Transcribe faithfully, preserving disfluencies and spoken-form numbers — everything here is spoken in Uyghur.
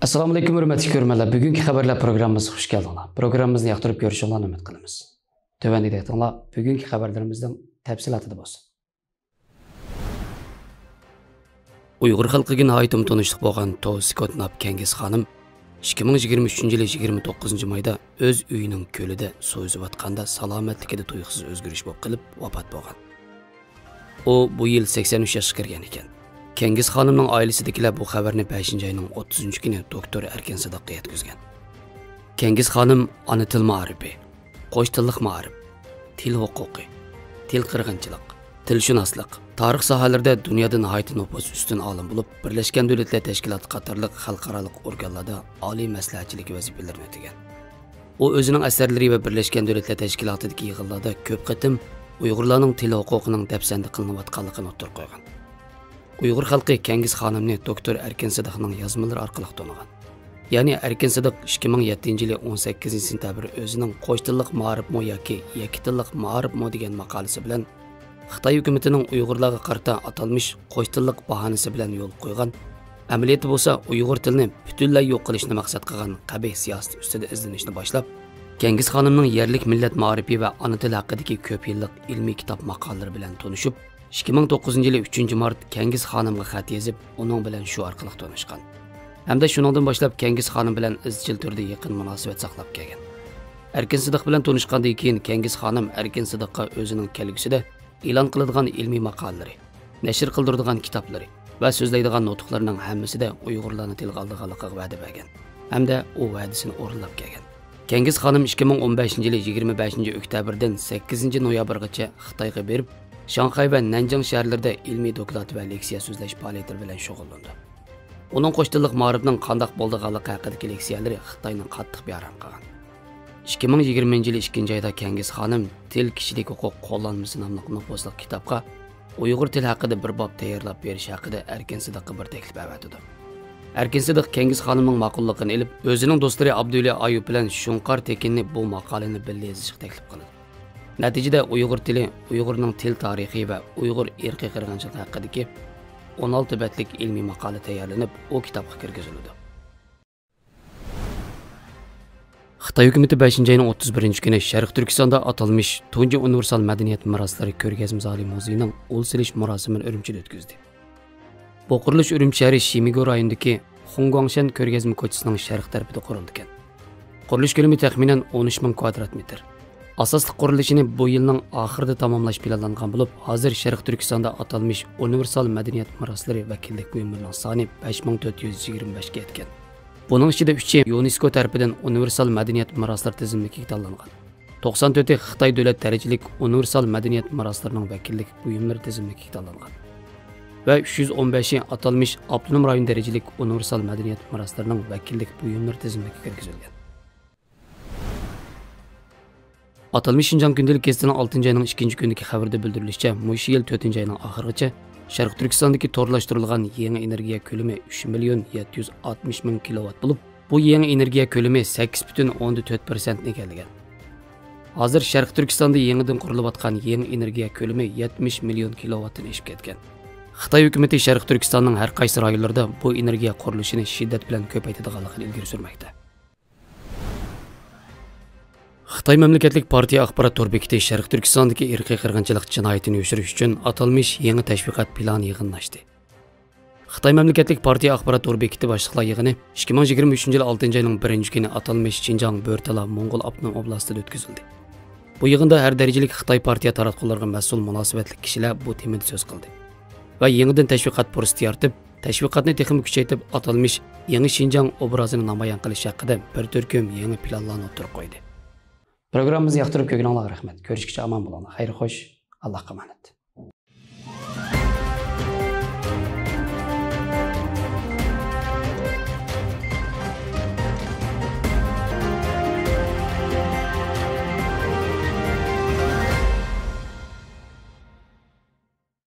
ئەسسالامۇئەلەيكۇم، ھۆرمەتلىك كۆرۈرمەنلەر. بۈگۈنكى خەۋەرلەر پروگراممىمىزغا خۇش كەلدىڭلار. پروگراممىمىزنى ياقتۇرۇپ كۆرۈشۈڭلارنى ئۈمىد قىلىمىز. تۆۋەندىكى دىققىتىڭلار بۈگۈنكى خەۋەرلىرىمىزنىڭ تەپسىلاتىدا بولسۇن. ئۇيغۇر خەلقىگە ناھايىتىمۇ تونۇشلۇق بولغان توۋ سكوت ناپ كەنگىز خانىم ئىككى مىڭ يىگىرمە ئۈچىنچى يىلى يىگىرمە توققۇزىنچى مايدا ئۆز ئۆيىنىڭ كۆلىدە سۇ ئۈزۈۋاتقاندا سالامەتلىكىدە تۇيۇقسىز ئۆزگىرىش بولۇپ قېلىپ ۋاپات بولغان. ئۇ بۇ يىل سەكسەن ئۈچ ياشقا كىرگەن ئىكەن. كەنگىز خانىمنىڭ ئائىلىسىدىكىلەر بۇ خەۋەرنى بەشىنچى ئاينىڭ ئوتتۇزىنچى كۈنى دوكتور ئەركىن سىدىققا يەتكۈزگەن. كەنگىز خانىم ئانا تىل مائارىپى، قوش تىللىق مائارىپ، تىل ھوقۇقى، تىل قىرغىنچىلىق، تىلشۇناسلىق، تارىخ ساھەلىرىدە دۇنيادا ناھايىتى نوپۇزى ئۈستۈن ئالىم بولۇپ، بىرلەشكەن دۆلەتلەر تەشكىلاتى قاتارلىق خەلقئارالىق ئورگانلاردا ئالىي مەسلىھەتچىلىك ۋەزىپىلىرىنى ئۆتىگەن. ئۇ ئۆزىنىڭ ئەسەرلىرى ۋە بىرلەشكەن دۆلەتلەر تەشكىلاتىدىكى يىغىنلاردا كۆپ قېتىم ئۇيغۇرلارنىڭ تىل ھوقۇقىنىڭ دەپسەندە قىلىنىۋاتقانلىقىنى ئوتتۇرىغا قويغان. ئۇيغۇر خەلقى كەنگىز خانىمنى دوكتور ئەركىن سىدىقنىڭ يازمىلىرى ئارقىلىق تونۇغان. يەنى ئەركىن سىدىق ئىككى مىڭ يەتتىنچى يىلى ئون سەككىزىنچى سېنتەبىر ئۆزىنىڭ قوش تىللىق مائارىپمۇ ياكى يەككە تىللىق مائارىپمۇ دېگەن ماقالىسى بىلەن خىتاي ھۆكۈمىتىنىڭ ئۇيغۇرلارغا قارىتا ئاتالمىش قوش تىللىق باھانىسى بىلەن يولغا قويغان، ئەمەلىيەتتە بولسا ئۇيغۇر تىلىنى پۈتۈنلەي يوق قىلىشنى مەقسەت قىلغان قەبىھ سىياسىتى ئۈستىدە ئىزدىنىشنى باشلاپ، كەنگىز خانىمنىڭ يەرلىك مىللەت مائارىپى ۋە ئانا تىل ھەققىدىكى كۆپ يىللىق ئىلمىي كىتاب ماقالىلىرى بىلەن تونۇشۇپ، ئىككى مىڭ توققۇزىنچى يىلى ئۈچىنچى مارت كەنگىز خانىمغا خەت يېزىپ، ئۇنىڭ بىلەن شۇ ئارقىلىق تونۇشقان. ھەمدە شۇنىڭدىن باشلاپ كەنگىز خانىم بىلەن ئىزچىل تۈردە يېقىن مۇناسىۋەت ساقلاپ كەلگەن. ئەركىن سىدىق بىلەن تونۇشقاندىن كېيىن، كەنگىز خانىم ئەركىن سىدىققا ئۆزىنىڭ كەلگۈسىدە ئېلان قىلىدىغان ئىلمىي ماقالىلىرى، نەشر قىلدۇرىدىغان كىتابلىرى ۋە سۆزلەيدىغان نۇتۇقلىرىنىڭ ھەممىسىدە ئۇيغۇرلارنى تىلغا ئالىدىغانلىقىغا ۋەدە بەرگەن ھەمدە ئۇ ۋەدىسىنى ئورۇنلاپ كەلگەن. كەنگىز خانىم ئىككى مىڭ ئون بەشىنچى يىلى يىگىرمە بەشىنچى ئۆكتەبىردىن سەككىزىنچى نويابىرغىچە خىتايغا بېرىپ، شاڭخەي ۋە نەنجىڭ شەھەرلىرىدە ئىلمىي دوكلات ۋە لېكسىيە سۆزلەش پائالىيەتلىرى بىلەن شۇغۇللىنىدۇ. ئۇنىڭ قوش تىللىق مائارىپنىڭ قانداق بولىدىغانلىقى ھەققىدىكى لېكسىيەلىرى خىتاينى قاتتىق بىئارام قىلغان. ئىككى مىڭ يىگىرمىنچى يىلى ئىككىنچى ئايدا كەنگىز خانىم تىل كىشىلىك ھوقۇق قوللانمىسى ناملىق نوپۇزلۇق كىتابقا ئۇيغۇر تىلى ھەققىدە بىر باب تەييارلاپ بېرىش ھەققىدە ئەركىن سىدىققا بىر تەكلىپ ئەۋەتىدۇ. ئەركىن سىدىق كەنگىز خانىمنىڭ ماقۇللۇقىنى ئېلىپ، ئۆزىنىڭ دوستلىرى ئابدۇۋەلى ئايۇپ بىلەن شۇڭقار تېكىننى بۇ ماقالىنى بىللە يېزىشقا تەكلىپ قىلىدۇ. نەتىجىدە ئۇيغۇر تىلى، ئۇيغۇرنىڭ تىل تارىخى ۋە ئۇيغۇر ئىرقىي قىرغىنچىلىقى ھەققىدىكى ئون ئالتە بەتلىك ئىلمىي ماقالە تەييارلىنىپ، ئۇ كىتابقا كىرگۈزۈلىدۇ. خىتاي ھۆكۈمىتى بەشىنچى ئاينىڭ ئوتتۇز بىرىنچى كۈنى شەرقىي تۈركىستاندا ئاتالمىش تۇنجى ئۇنىۋېرسال مەدەنىيەت مىراسلىرى كۆرگەزمە زالى مۇزېيىنىڭ ئۇل سېلىش مۇراسىمىنى ئۈرۈمچىدە ئۆتكۈزدى. بۇ قۇرۇلۇش ئۈرۈمچى شەھىرى شىمىگو رايونىدىكى خۇڭگۇاڭشەن كۆرگەزمە كوچىسىنىڭ شەرقىي تەرىپىدە قۇرۇلىدىكەن. قۇرۇلۇش كۆلىمى تەخمىنەن ئون ئۈچ مىڭ كۋادرات مېتىر. ئاساسلىق قۇرۇلۇشىنى بۇ يىلنىڭ ئاخىرىدا تاماملاش پىلانلانغان بولۇپ، ھازىر شەرقىي تۈركىستاندا ئاتالمىش ئۇنىۋېرسال مەدەنىيەت مىراسلىرى ۋەكىللىك بۇيۇملىرىنىڭ سانى بەش مىڭ تۆت يۈز يىگىرمە بەشكە يەتكەن. بۇنىڭ ئىچىدە ئۈچى يۇنېسكو تەرىپىدىن ئۇنىۋېرسال مەدەنىيەت مىراسلىرى تىزىملىكىگە تاللانغان. توقسان تۆتى خىتاي دۆلەت دەرىجىلىك ئۇنىۋېرسال مەدەنىيەت مىراسلىرىنىڭ ۋەكىللىك بۇيۇملىرى تىزىملىكىگە تاللانغان ۋە ئۈچ يۈز ئون بەشى ئاتالمىش ئاپتونوم رايون دەرىجىلىك ئۇنىۋېرسال مەدەنىيەت مىراسلىرىنىڭ ۋەكىللىك بۇيۇملىرى تىزىملىكىگە كىرگۈزۈلگەن. ئاتالمىش شىنجاڭ كۈندىلىك گېزىتىنىڭ ئالتىنچى ئاينىڭ ئىككىنچى كۈنىدىكى خەۋىرىدە بىلدۈرۈلۈشىچە، مۇشۇ يىل تۆتىنچى ئاينىڭ ئاخىرىغىچە شەرقىي تۈركىستاندىكى تورلاشتۇرۇلغان يېڭى ئېنېرگىيە كۆلىمى ئۈچ مىليون يەتتە يۈز ئاتمىش مىڭ كىلوۋات بولۇپ، بۇ يېڭى ئېنېرگىيە كۆلىمى سەككىز پۈتۈن ئوندىن تۆت پىرسەنتنى ئىگىلىگەن. ھازىر شەرقىي تۈركىستاندا يېڭىدىن قۇرۇلۇۋاتقان يېڭى ئېنېرگىيە كۆلىمى يەتمىش مىليون كىلوۋاتتىن ئېشىپ كەتكەن. خىتاي ھۆكۈمىتى شەرقىي تۈركىستاننىڭ ھەر قايسى رايونلىرىدا بۇ ئېنېرگىيە قۇرۇلۇشىنى شىددەت بىلەن كۆپەيتىدىغانلىقىنى ئىلگىرى سۈرمەكتە. خىتاي مەملىكەتلىك پارتىيە ئاخبارات تور بېكىتى شەرقىي تۈركىستاندىكى ئىرقىي قىرغىنچىلىق جىنايىتىنى يوشۇرۇش ئۈچۈن ئاتالمىش يېڭى تەشۋىقات پىلانى يىغىنلاشتى. خىتاي مەملىكەتلىك پارتىيە ئاخبارات تور بېكىتى باشلىقلار يىغىنى ئىككى مىڭ يىگىرمە ئۈچىنچى يىل ئالتىنچى ئاينىڭ بىرىنچى كۈنى ئاتالمىش شىنجاڭ بۆرتالا موڭغۇل ئاپتونوم ئوبلاستىدا ئۆتكۈزۈلدى. بۇ يىغىندا ھەر دەرىجىلىك خىتاي پارتىيە تاراتقۇلىرىغا مەسئۇل مۇناسىۋەتلىك كىشىلەر بۇ تېمىدا سۆز قىلدى ۋە يېڭىدىن تەشۋىقات پۇرسىتى يارىتىپ، تەشۋىقاتنى تېخىمۇ كۈچەيتىپ، ئاتالمىش يېڭى شىنجاڭ ئوبرازىنى نامايان قىلىش ھەققىدە بىر تۈركۈم يېڭى پىلانلارنى ئوتتۇرىغا قويدى. پروگراممىمىزنى ياقتۇرۇپ كۆرگىنىڭلارغا رەھمەت. كۆرۈشكىچە ئامان بولۇڭلار. خەير خوش. ئاللاھقا ئامانەت.